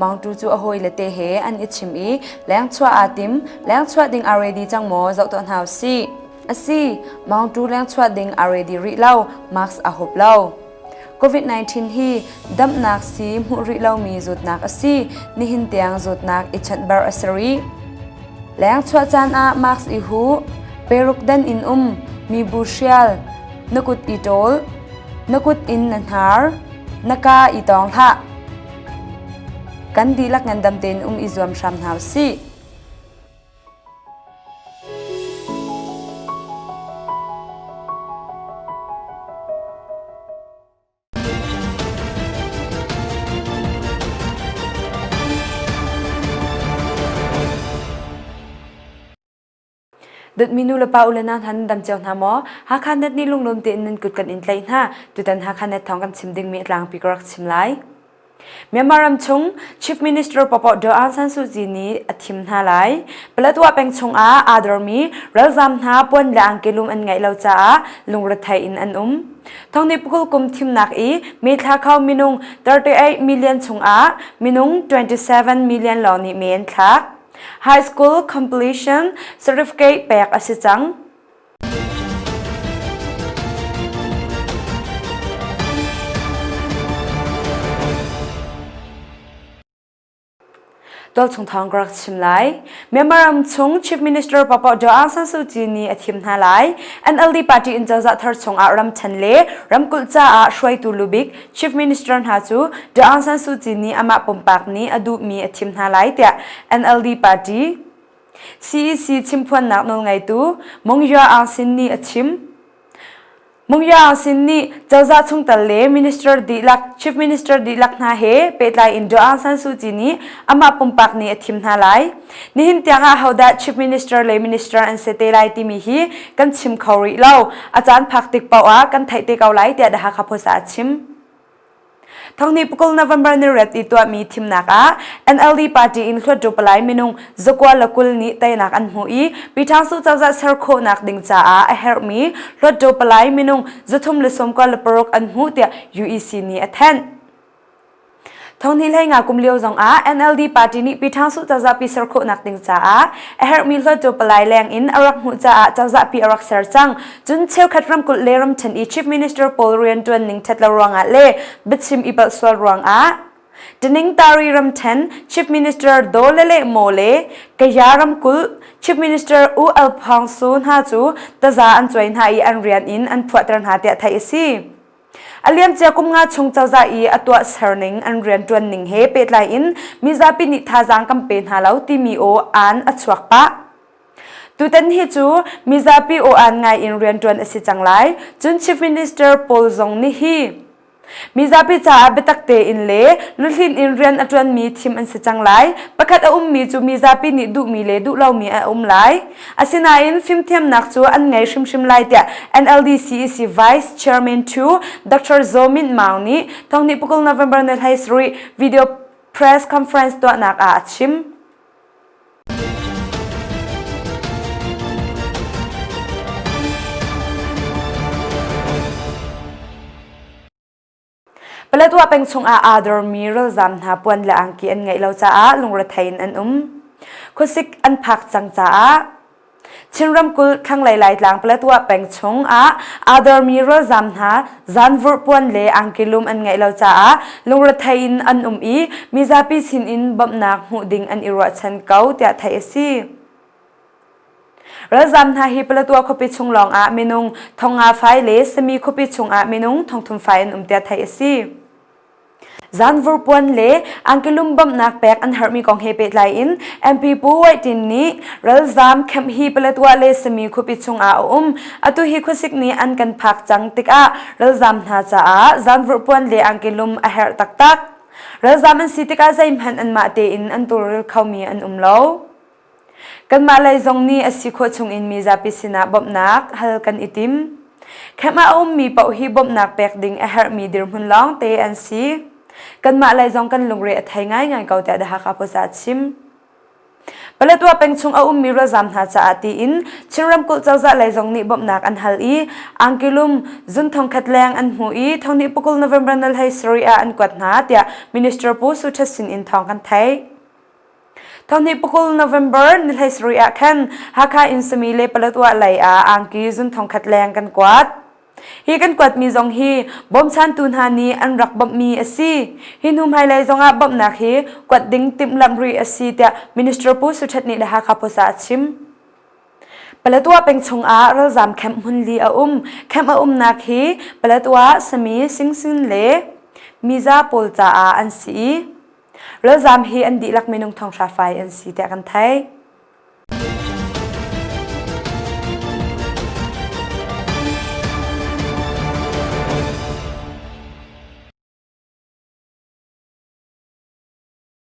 Mangtu cu a hawile te he an i chim i lengchuah aa tim. Lengchuah ding aa ready cang maw zoh tuah hna usih. Asi, Mangtu lengchuah ding aa ready rih lo, mask aa hup lo. COVID-19 hi damnak sii hmuh rih lomi zawtnak a si. Nihin tiang zawtnak i chanhbar a si rih. Lengchuah caan ah mask i huh, peruk dan in um, mibu hrial, na kut i ṭawl, na kut in na hnar, na kaa i tawng hlah. Kan dihlak ngandam tein um i zuam hram hna usih. Dawtmi nu le pa u le nau hna nan dam cio hna maw? Hakha net nih lunglawm tein nan kut kan in tlaih hna. Tutan Hakha net thawng kan chim dingmi a tlangpi ka rak chim lai. Myanmar ram chung Chief Minister Popo Daw Aung San Suu Kyi nih a thim hna lai. Paletwa peng chungah aa dormi ralzam hna puan le angki lum an ngeih lo caah lungrethei in an um. Thongni pakul kum thimnak i mithla kho minung 38 million chungah minung 27 million lawng nih me an thlak. High school completion certificate pek a si cang. Tualchung thawng ka rak chim lai. Myanmar ram chung Chief Minister Papaw Daw Aung San Suu Kyi nih a thim hna lai. NLD party in cozah thar chungah ramthen le ramkulh caah hruaitu lubik Chief Minister hna cu Daw Aung San Suu Kyi nih amah pumpak nih a duhmi a thim hna lai tiah NLD party CEC chimphuannak nawlngeitu Mong Yua Aung Sin nih a chim. Mungya Sin nih cozah chungtel le minister dihlak, chief minister dihlak hna he pehtlai in Daw Aung San Suu Kyi nih amah pumpak nih a thim hna lai. Nihin tiang ah hodah chief minister le minister an si te lai timi hi kan chim kho rih lo. A caan phak tik paoh ah kan theih te ko lai tiah The Hakha Post ah a chim. Thonghni pakul November ni riat i tuahmi thimnak ah NLD party in Hluttaw palai minung zakua le 20 nih teinak an hmuh i Pyithangsu cozah ser khawhnak ding caah a herhmi Hluttaw palai minung 396 an hmuh tiah UEC nih a thanh. Thonghni hlei nga kum lio zong ah NLD party nih Pyithangsu cozah pi ser khawhnak ding caah a herhmi Hluttaw palai leng in a rak hmuh caah cozah pi a rak ser cang. Cun cheukhat ramkulh le ramṭhen i Chief Minister pawl rianṭuan ning ṭhat lo ruangah le biachim i palh sual ruangah Taningtari ramṭhen Chief Minister Daw Lele Maw le Kaya ramkulh Chief Minister U Al Phang Su hna cu taza an cuai hna i an rian in an phuahter hna tiah theih a si. A liamcia kum nga chung cozah i a tuahser ning an rianṭuan ning he pehtlai in mizapi nih thazaang kan pe hna lo timi aw aan a chuak pah. Tutan hi cu mizapi aw-aan ngai in rianṭuan a si cang lai. Cun Chief Minister pawl zong nih hi mizapi caah biatak tein le luhlin in rian a ṭuanmi thim an si cang lai. Pakhat a ummi cu mizapi nih duhmi le duh lomi a um lai. Asinain fimthiamnak cu an ngei hrimhrim lai tiah NLD CEC Vice Chairman 2 Dr. Zaw Min Maung nih thonghnih pakul November ni 17 video press conference tuahnak ah a chim. Paletwa peng chungah aa dormi ralzaam hna puan le angki an ngeih lo caah lungrethei in an um. Khuasik an phak cang caah Chin ramkulh thlanglei Laitlang Paletwa peng chung ah aa dormi ralzaam hna zanvurh puan le angki lum an ngeih lo caah lungrethei in an um i mizapi sin in bawmhnak hmuh ding an i ruahchan ko tiah theih a si. Ralzaam hna hi Paletwa khuapi chung lawng ah minung 500 fai le Sami khuapi chung ah minung 3,000 fai an um tiah theih a si. Zanvur puan le angkilum bawmhnak pek an herhmi kong he pehtlai in MP Pu Wai Tin nih ralzaam camp hi Paletwa le Sami khuapi chungah a um. Atu hi khuasik nih an kan phak cang tikah ralzaam hna caah zanvur puan le angkilum a herh taktak. Ralzaam an si tikah zeihmanh anmah tein an tawlrel khomi an um lo. Kanmah lei zong nih a si khawh chungin mizapi sinah bawmhnak hal kan i tim. Camp ah a ummi paoh hi bawmhnak pek ding a herhmi dirhmun lawngte an si. Kanmah lei zong kan lungre a thei ngaingai ko tiah The Hakha Post ah a chim. Paletwa peng chung a ummi ralzaam hna caah tiin Chin ramkulh cozah lei zong nih bawmhnak an hal i angkilum zun thongkhat leng an hmu i thonghnih pakul November nal hei sarih ah an kuat hna tiah Minister Pu Su Thet sin in thawng kan theih. Thonghnih pakul November ni hlei sarih ah khan Hakha in Sami le Paletwa lei ah angki zun thongkhat leng kan kuat. Hi kan kuatmi zong hi bawmchantu hna nih an rak bawmhmi a si. Hi hnu hmailei zongah bawmhnak hi kuat ding timhlamh rih a si tiah Minister Pu Su Ṭhet nih le Hakha Post ah a chim. Paletwa peng chungah ralzaam camp hmun li a um. Camp a umnak hi Paletwa, Sami, Singsin le Miza pawl caah an si i ralzaam hi an dihlak minung thonghra fai an si tiah kan theih.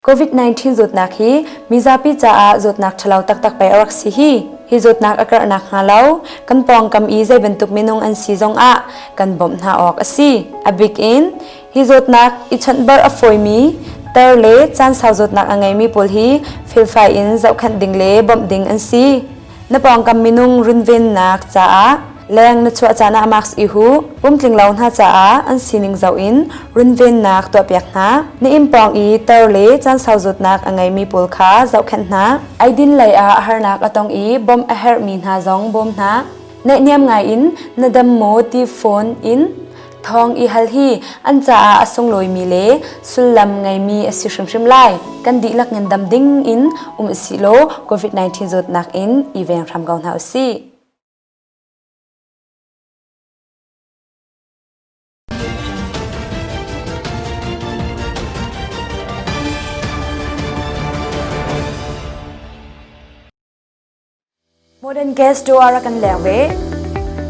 COVID-19 zawtnak hi mizapi caah zawtnak ṭhalo taktak pei a rak si hi. Hi zawtnak a karhnak hnga lo, kan pawngkam i zei bantuk minung an si zongah kan bawmh hna awk a si. A bik in, hi zawtnak i chawnhbarh a fawimi, tar le caan sau zawtnak a ngeimi pawl hi felfai in zohkhenh ding le bawmh ding an si. Na pawngkam minung runvennak caah leng na chuah caan ah mask i huh. Pumtling lo hna caah an sining zoh in runvennak tuahpiak hna. Na inn pawng i tar le caan sau zawtnak a ngeimi pawl kha zohkhenh hna. Eidin lei ah harnak a tong i bawmh a herhmi hna zong bawm hna. Naihniam ngai in na dam maw ti phone in Thawng i hal hi an caah a sunglawimi le sullam ngeimi a si hrimhrim lai. Kan dihlak ngandam ding in um usih law COVID-19 zawtnak in i veng hram ko hna usih. Modern gas tu a rak kan leng ve.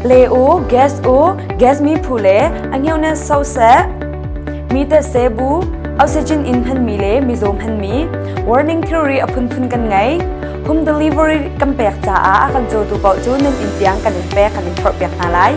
Le u, gas u, gas mi phu le a ngeu ne so seh. Mi te se bu, oxygen in hman mi le mizaw hman mi, warning theory a phunphun kan ngei. Home delivery kan pek caah a kan cawtu paoh cu nan inn tiang kan in pek kan in phorh piak hna lai.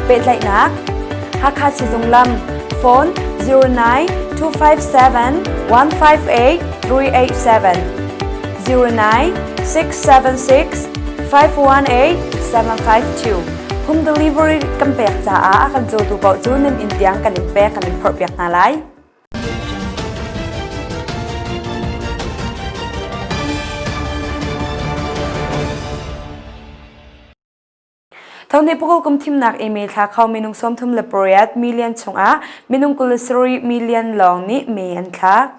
Pehtlaihnak Hakha Sizung lam phone 09 257 158 387 09 676 518 752 Home delivery kan pek caah a kan cawtu paoh cu nan inn tiang kan in pek kan in phorhpiak hna lai. Thawngnih pukul kum thimnak email thla kho minung 38 million chungah minung 23 million lawng nih me an thlak.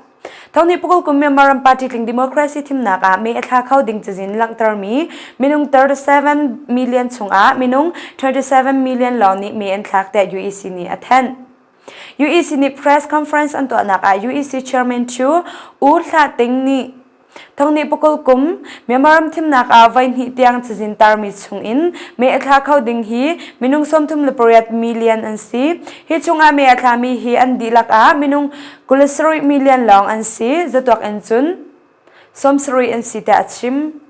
Thawngnih pukul kum Myanmar ram party tling democracy thimnak ah me a thla kho ding cazin langhtermi minung 37 million chungah minung 27 million lawng nih me an thlak tiah UEC nih a thanh. UEC nih press conference an tuahnak ah UEC chairman Chu U Hla Ting nih Thongnih pakul kum Myanmar ram thimnak ah voihnih tiang cazin tarmi chungin me a thla kho ding hi minung 38 million an si. Hi chungah me a thlami hi an dihlak ah minung 27 million lawng an si. Zatuak in cun 70 an si tiah a chim.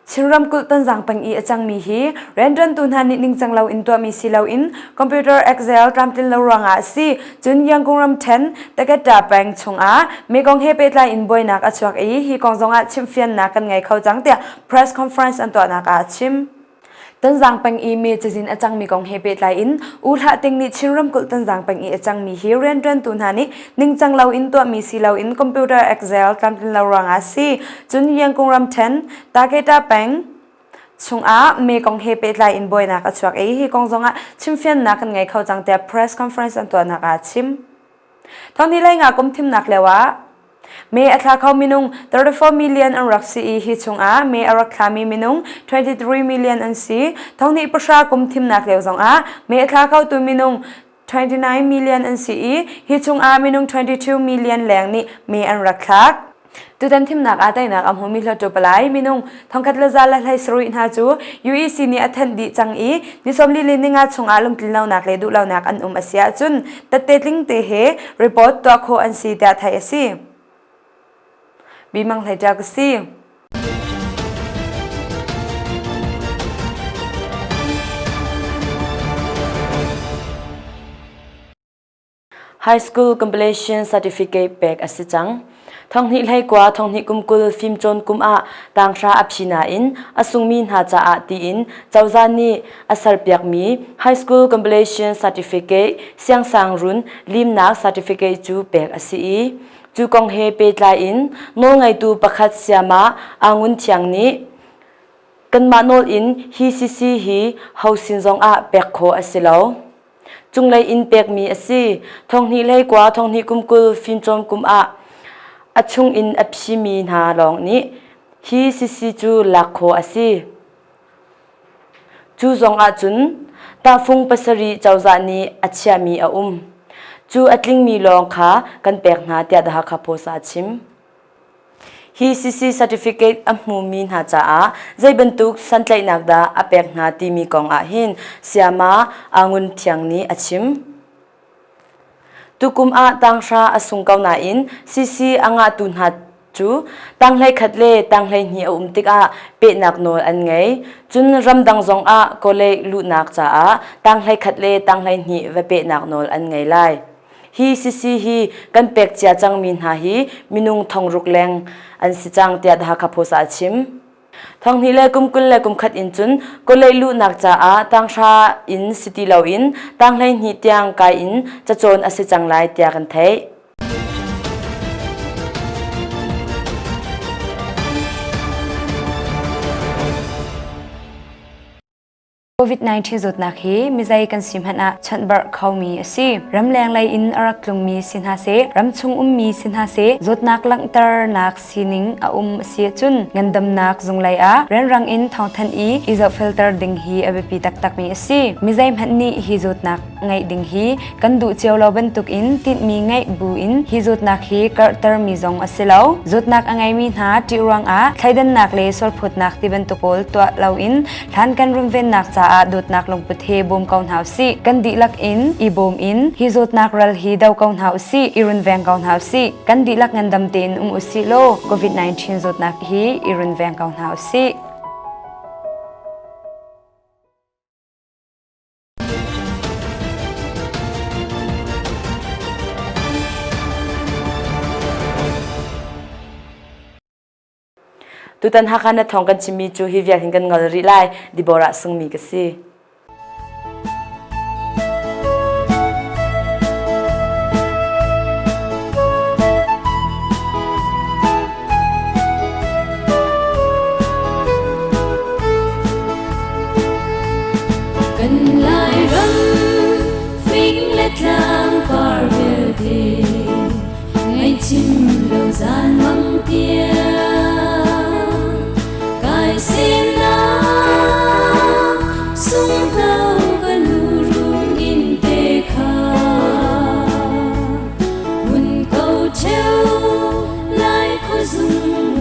Chin ramkulh Tonzang peng i a cangmi hi rianṭuantu hna nih ningcang loin tuahmi si loin computer Excel tlamtlin lo ruangah a si. Cun Yangon ramṭhen Taketta peng chungah Mekong he pehtlai in buainak a chuak i hi kong zongah chimhfiannak kan ngei kho cang tiah press conference an tuahnak ah a chim. Tonzang peng i me cazin a cangmi kong he pehtlai in U Hlah Ting nih Chin ramkulh Tonzang peng i a cangmi hi rianṭuantu hna nih ningcang loin tuahmi si loin computer Excel tlamtlin lo ruangah a si. Cun Yangkung ramṭhen Taketa peng chungah me kong he pehtlai in buainak a chuak i hi kong zongah chimfiannak kan ngei kho cang tiah press conference an tuahnak ah a chim. Thawngni lei nga kum thimnak lio ah Me a thla kho minung 34 million an rak si i hi chungah me a rak thlami minung 23 million an si. Thonghnih pahra kum thimnak lio zongah me a thla khotu minung 29 million an si i hi chungah minung 22 million leng nih me an rak thlak. Tutan thimnak ah teinak a hmumi hluttaw palai minung thongkhat le za le hlei sarih hna cu UEC nih a thanh dih cang i ni 40 le ninga chungah lungtlinlonak le duhlonak an um a si ahcun tette tling te he report tuah khawh an si tiah theih a si. Bimang hlei ka si. High School Completion Certificate pek a si cang. Thonghnih hleikua thonghnih kum 20 fimcawn kum ah tanghra a phi nain a sungmi hna caah tiin cozah nih a serpiakmi High School Completion Certificate siangsangrun limnak certificate cu pek a si i cu kong he pehtlai in nawlngeitu pakhat sayamah Angun Thiang nih kanmah nawl in hi sisi hi ho sin zongah pek khawh a si lo. Cunglei in pekmi a si. Thonghnih hleikua thonghnih kum 20 fimcawn kum ah a chung in a phimi hna lawng nih hi sisi cu lak khawh a si. Cu zong ahcun tahfung pasarih cozah nih a chiahmi a um. Cu a tlingmi lawng kha kan pek hna tiah The Hakha Post ah a chim. Hi CC certificate a hmumi hna caah zei bantuk santlaihnak dah a pek hna timi kong ah hin Sayama Angun Thiang nih a chim. Tukum ah tanghra a sung ko nain CC a ngahtu hna cu tanghlei khat le tanghlei hnih a um tikah pehnak nawl an ngei. Cun ramdang zong ah college luhnak caah tanghlei khat le tanghlei hnih va pehnak nawl an ngei lai. Hi sisi hi kan pek cia cangmi hna hi minung thongruk leng an si cang tiah The Hakha Post ah a chim. Thonghnih le kum 20 le kum khat in cun kawlei luhnak caah tanghra in si ti loin tanghlei hnih tiang kai in cacawn a si cang lai tiah kan theih. COVID-19 zawtnak hi mizei kan si hmanh ah chawnhbarh khomi a si. Ramleng lei in a rak tlungmi si hna seh, ramchung ummi si hna seh, zawtnak langhternak sining a um a si ahcun ngandamnak zung lei ah rianrang in thawngthanh i i zohfelter ding hi a biapi taktakmi a si. Mizei hmanh nih hi zawtnak ngeih ding hi kan duh cio lo bantukin tinhmi ngeih buin hi zawtnak hi karhtermi zong a si lo. Zawtnak a ngeimi hna ṭih ruangah thleidannak le sualphawtnak ti bantuk pawl tuah loin hlan kan runvennak caah dawtnak lungput he bawm ko hna usih. Kan dihlak in i bawm in hi zawtnak ral hi do ko hna usih, i runveng ko hna usih. Kan dihlak ngandam tein um usih law COVID-19 zawtnak hi i runveng ko hna usih. Tutan Hakha na thawng kan chimmi cu hi vial hin kan ngol rih lai. Deborah Sungmi ka si. Kan Lairam fing le tlang par vialte ngaihchim lo zan mang tiang kai semnak sunghno ka nu rung in te kha hun ko cheu lai khuazung.